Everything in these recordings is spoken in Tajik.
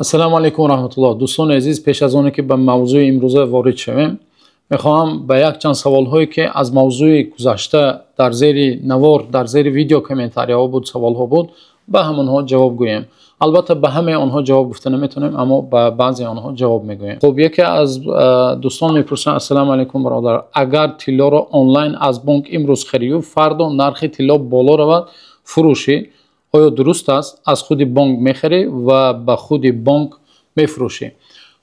Ассалому алайкум ва раҳматуллоҳ. Дӯстони азиз, пеш аз оне ки ба мавзӯи имрӯза ворид шавем, мехоҳам ба якчанд саволҳое, ки аз мавзӯи гузашта дар зери навор, дар зери видео комментарияҳо буд, саволҳо буд, ба ҳамонҳо ҷавоб гӯем. Албатта, ба ҳамаи онҳо ҷавоб гуфта наметавонем, аммо ба баъзе онҳо ҷавоб мегӯем. Хуб, яке аз дӯстон мепурсанд: «Ассалому алайкум, бародар, агар тиллоро онлайн аз бонк имрӯз харию фардо нархи тилло боло равад, фурӯшӣ, оё дуруст аст? Аз худи бонк мехарӣ ва ба худи бонк мефурӯшӣ».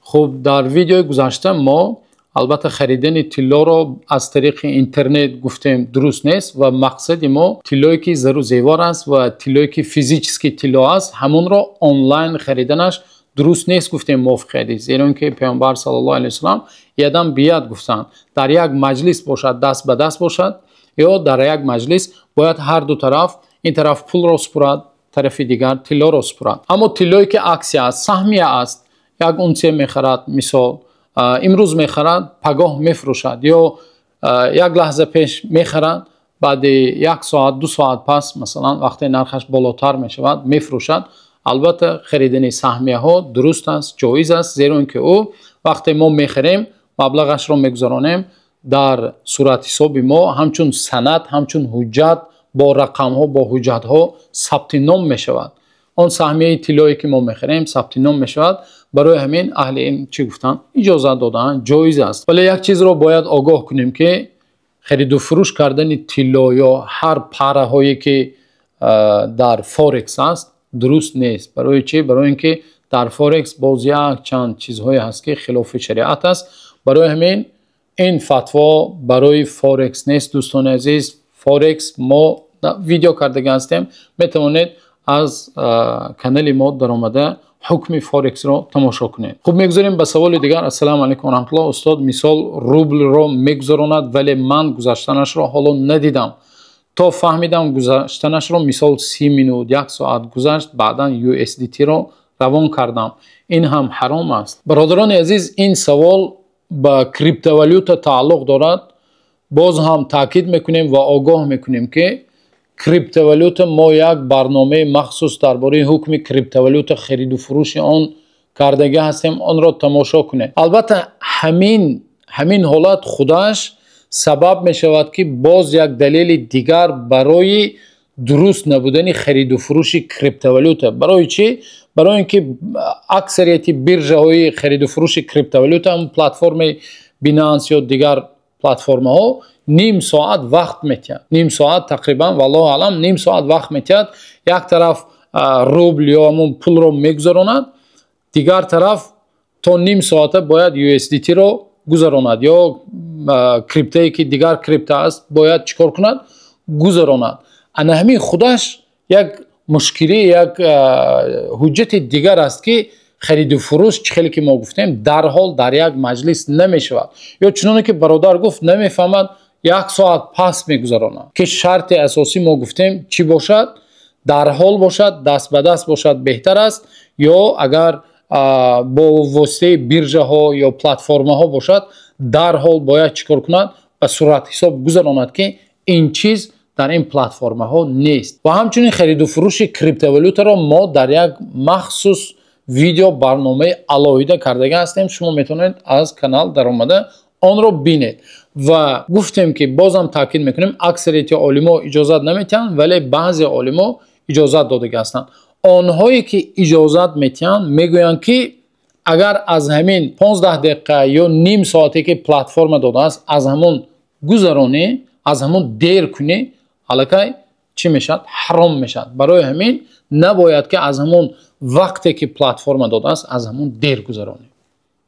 Хуб, дар видеои гузашта мо албатта харидани тиллоро аз тариқи интернет гуфтем, дуруст нест, ва мақсади мо тиллое ки зару зевар аст ва тиллое ки физически тилло аст, ҳамонро онлайн хариданаш дуруст нест, гуфтем, мувофиқи ҳадис, зеро ин ки Паёмбар саллаллоҳу алайҳи васаллам ядан бияд гуфтанд, дар як маҷлис бошад, даст ба даст бошад ё дар як маҷлис бояд ҳар ду тараф, ин тараф пулро супурад, тарафи дигар тиллоро супурад. Аммо тиллое ки аксия аст, саҳмия аст, як унсия мехарад, мисол, имрӯз мехарад, пагоҳ мефурӯшад ё як лаҳза пеш мехарад, баъди як соат, 2 соат пас, масалан, вақте нархаш болотар мешавад, мефурӯшад. Албатта, харидани саҳмияҳо дуруст аст, ҷоиз аст, зеро ин ки ӯ вақте мо мехарем, маблағашро мегузаронем, дар суратҳисоби мо ҳамчун санад, ҳамчун ҳуҷҷат, бо рақамҳо, бо ҳуҷҷатҳо сабти ном мешавад. Он саҳмияи тиллое ки мо мехарем, сабти ном мешавад. Барои ҳамин аҳли илм чӣ гуфтанд? Иҷозат додаанд, ҷоиз аст. Вале як чизро бояд огоҳ кунем, ки хариду фурӯш кардани тилло ё ҳар параҳое ки дар форекс аст, дуруст нест. Барои чӣ? Барои ин ки дар форекс боз як чанд чизҳое ҳаст, ки хилофи шариат аст. Барои ҳамин ин фатво барои форекс нест, дӯстони азиз. Форекс мо видео кардага ҳастем, метавонед аз канали мо даромада ҳукми форексро тамошо кунед. Хуб, мегузарем ба саволи дигар. «Ассалому алайкум раҳматуллоҳ, устод, мисол, рублро мегузаронад, вале ман гузаштанашро ҳоло надидам. То фаҳмидам гузаштанашро, мисол, 30 минут, як соат гузашт, баъдан USDT-ро равон кардам. Ин ҳам ҳаром аст?» Бародарони азиз, ин савол ба криптовалюта тааллуқ дорад. Боз ҳам таъкид мекунем ва огоҳ мекунем, ки криптовалюта, мо як барномаи махсус дар бораи ҳукми криптовалюта, хариду фурӯши он кардагӣ ҳастем, онро тамошо кунед. Албатта, ҳамин ҳолат худаш сабаб мешавад, ки боз як далели дигар барои дуруст набудани хариду фурӯши криптовалюта. Барои чӣ? Барои ин ки аксарияти биржаҳои хариду фурӯши криптовалюта, платформаи Binance ё дигар платформаҳо, ним соат вақт метиҳад, ним соат тақрибан, валлоҳу аълам, ним соат вақт метиҳад. Як тараф рубл ё ҳамон пулро мегузаронад, дигар тараф то ним соата бояд USDT-ро гузаронад ё криптае ки дигар крипта аст, бояд чӣ кор кунад? Гузаронад. Ана ҳамин худаш як мушкилӣ, як ҳуҷҷати дигар аст, ки хариду фурӯш, чӣ хеле ки мо гуфтем, дарҳол дар як маҷлис намешавад. Ё чуноне ки бародар гуфт, намефаҳмад, як соат пас мегузаронад, ки шарти асосӣ мо гуфтем чӣ бошад? Дарҳол бошад, даст ба даст бошад, беҳтар аст, ё агар бо воситаи биржаҳо ё платформаҳо бошад, дарҳол бояд чӣ кор кунад? Ба суратҳисоб гузаронад, ки ин чиз дар ин платформаҳо нест. Ва ҳамчунин хариду фурӯши криптовалютаро мо дар як махсус видео барномаи алоҳида кардага ҳастем, шумо метавонед аз канал даромада онро бинед. Ва гуфтем, ки бозам таъкид мекунем, аксарияти олимо иҷозат наметиҳанд, вале баъзе олимо иҷозат додага ҳастанд. Онҳое ки иҷозат метиҳанд, мегӯянд, ки агар аз ҳамин 15 дақиқа ё ним соате ки платформа додааст, аз ҳамон гузаронӣ, аз ҳамон дер кунӣ, аллакай чӣ мешавад? Ҳаром мешавад. Барои ҳамин набояд, ки аз ҳамон вақте ки платформа додааст, аз ҳамон дер гузаронӣ.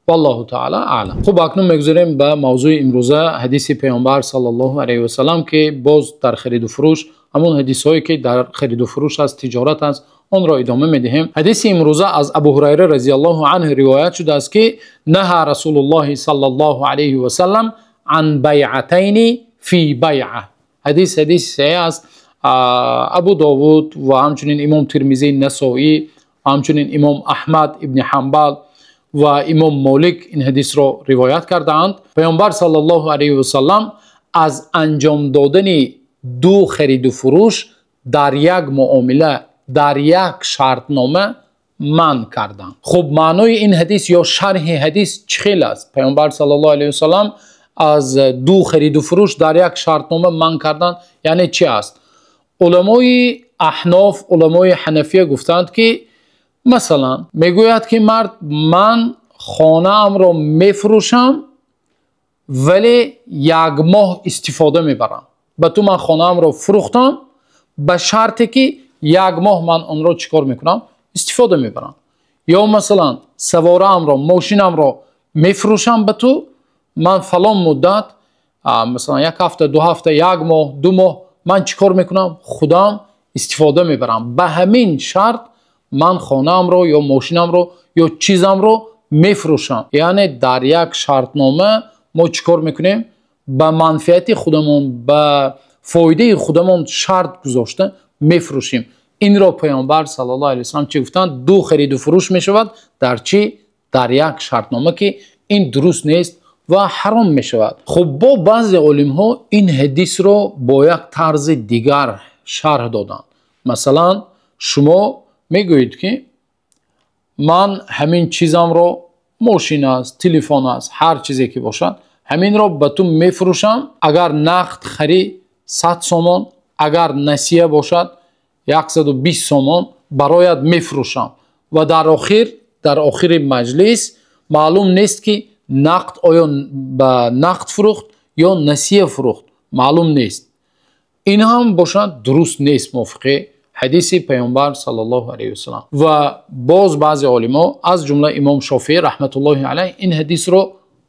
Валлоҳу таала аълам. Хуб, акнун мегузарем ба мавзӯи имрӯза, ҳадиси Паёмбар саллаллоҳу алайҳи васаллам, ки боз дар хариду фурӯш, ҳамон ҳадисҳое ки дар хариду фурӯш аст, тиҷорат аст, онро идома медиҳем. Ҳадиси имрӯза аз Абу Ҳурайра разияллоҳу анҳу ривоят шудааст, ки نهى رسول الله صلى الله عليه وسلم عن بيعتين في بيعة. Ҳадис ҳадиси саҳеҳ аст. Абу Довуд ва ҳамчунин Имом Тирмизӣ, Насоӣ, ҳамчунин Имом Аҳмад ибни Ҳамбал ва Имом Молик ин ҳадисро ривоят кардаанд. Паёмбар саллаллоҳу алайҳи васаллам аз анҷом додани ду хариду фурӯш дар як муомила, дар як шартнома Манъ карданд. Хуб, маънои ин ҳадис ё шарҳи ҳадис чӣ хел аст? Паёмбар саллаллоҳу алайҳи васаллам аз ду хариду фурӯш дар як шартнома манъ карданд, яъне чӣ аст? Уламои аҳноф, уламои ҳанафия гуфтанд, ки масалан мегӯяд, ки мард: ман хонаамро мефурӯшам, вале як моҳ истифода мебарам. Ба ту ман хонаамро фурӯхтам ба шарте ки як моҳ ман онро чӣ кор мекунам? Истифода мебарам. Ё масалан савораамро, мошинамро мефурӯшам ба ту, ман фалон муддат, масалан як ҳафта, 2 ҳафта, як моҳ, 2 моҳ ман чӣ кор мекунам? Худам истифода мебарам. Ба ҳамин шарт ман хонаамро ё мошинамро ё чизамро мефурӯшам. Яъне дар як шартнома мо чӣ кор мекунем? Ба манфиати худамон, ба фоидаи худамон шарт гузошта мефурӯшем. Инро Паёмбар саллаллоҳу алайҳи васаллам чӣ гуфтанд? Ду хариду фурӯш мешавад дар чӣ? Дар як шартнома, ки ин дуруст нест ва ҳаром мешавад. Хуб, бо баъзе олимҳо ин ҳадисро бо як тарзи дигар шарҳ доданд. Масалан, шумо мегӯед, ки ман ҳамин чизамро, мошин аст, телефон аст, ҳар чизе ки бошад, ҳаминро ба ту мефурӯшам. Агар нақд харӣ 100 сомон, агар насия бошад 120 сомон барояд мефурӯшам. Ва дар охири маҷлис маълум нест, ки нақд оё ба нақд фурӯхт ё насия фурӯхт, маълум нест. Ин ҳам бошад дуруст нест мувофиқи ҳадиси Паёмбар саллаллоҳу алайҳи васаллам. Ва боз баъзе олимо аз ҷумла Имом Шофеӣ раҳматуллоҳи алайҳ ин ҳадисро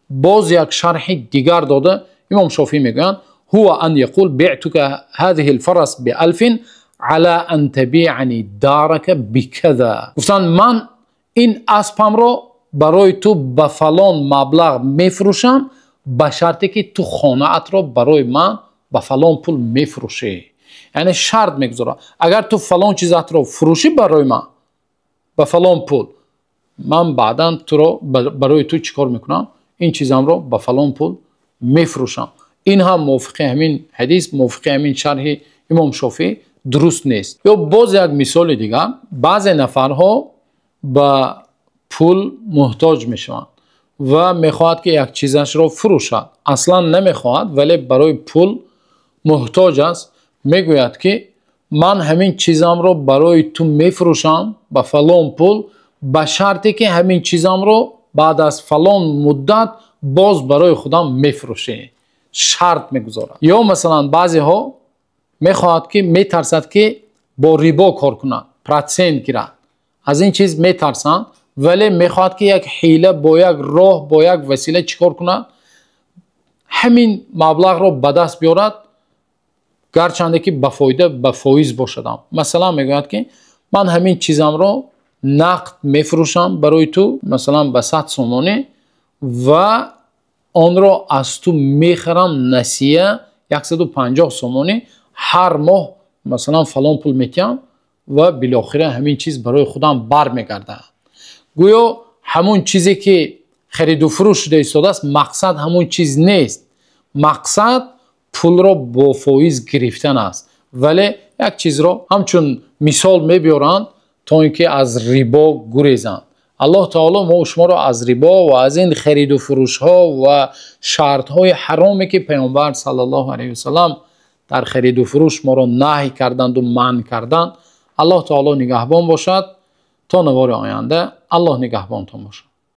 боз як шарҳи дигар дода. Имом Шофеӣ мегӯянд: هو أن يقول بعتك هذه الفرس ب1000 على أن تبيعني دارك بكذا. گفتند من این اسبم барои ту ба фалон маблағ мефурӯшам, ба шарте ки ту хонаатро барои ман ба фалон пул мефурӯшӣ. Яъне шарт мегузорад: агар ту фалон чизатро фурӯшӣ барои ман ба фалон пул, ман баъдан туро барои ту чӣ кор мекунам? Ин чизамро ба фалон пул мефурӯшам. Ин ҳам мувофиқи ҳамин ҳадис, мувофиқи ҳамин шарҳи Имом Шофеӣ дуруст нест. Ё боз як мисоли дигар, баъзе нафарҳо ба пул муҳтоҷ мешаванд ва мехоҳад, ки як чизашро фурӯшад. Аслан намехоҳад, вале барои пул муҳтоҷ аст. Мегӯяд, ки ман ҳамин чизамро барои ту мефурӯшам ба фалон пул, ба шарте ки ҳамин чизамро баъд аз фалон муддат боз барои худам мефурӯшӣ. Шарт мегузорад. Ё масалан баъзеҳо мехоҳад, ки метарсад, ки бо рибо кор кунад, процент гирад. Аз ин чиз метарсанд, вале мехоҳад, ки як ҳила, бо як роҳ, бо як васила чӣ кор кунад? Ҳамин маблағро ба даст биёрад, гарчанде ки ба фоида, ба фоиз бошадам. Масалан мегӯяд, ки ман ҳамин чизамро нақд мефурӯшам барои ту, масалан ба 100 сомонӣ, ва онро аз ту мехарам насия 150 сомонӣ, ҳар моҳ масалан фалон пул метиҳам ва билохира ҳамин чиз барои худам бармегардад. Гӯё ҳамон чизе ки хариду фурӯш шуда истодааст, мақсад ҳамон чиз нест. Мақсад пулро бо фоиз гирифтан аст. Вале як чизро ҳамчун мисол мебиёранд, то ин ки аз рибо гурезанд. Аллоҳ таоло мо шуморо аз рибо ва аз ин хариду фурӯшҳо ва шартҳои ҳароме, ки Паёмбар саллаллоҳу алайҳи васаллам дар хариду фурӯш моро наҳй карданду манъ карданд, Аллоҳ таоло нигаҳбон бошад. То навори оянда Аллоҳ нигаҳбонтон бошад.